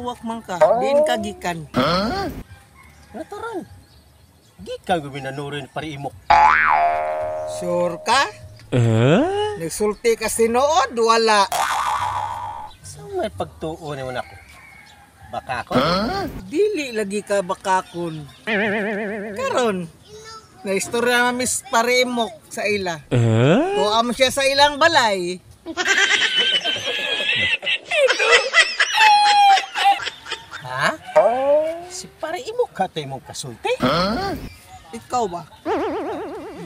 Uwak man ka, diin ka gikan? Natural. Gikan ko minanurin pare imok. Sure ka? Nagsulti ka sinuod, wala. Sa may pagtuo ni mo nako. Baka ako. Dili lagi ka bakakon. Karon, naistorya na Miss Parimok sa ila. Tuwa mo siya sa ilang balay. Ha? Si pare imok ka tayo mong kasulti? Ikaw ba?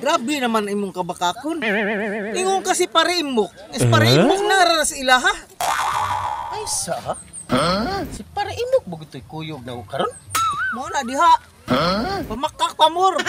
Grabe naman imong kabakakon. Ingon kasi Parimok. Is Parimok na ra sa ila ha? Ay sa? Si pare imok bugito'y kuyog na ko karon? Mo na diha. Pamakak pamor.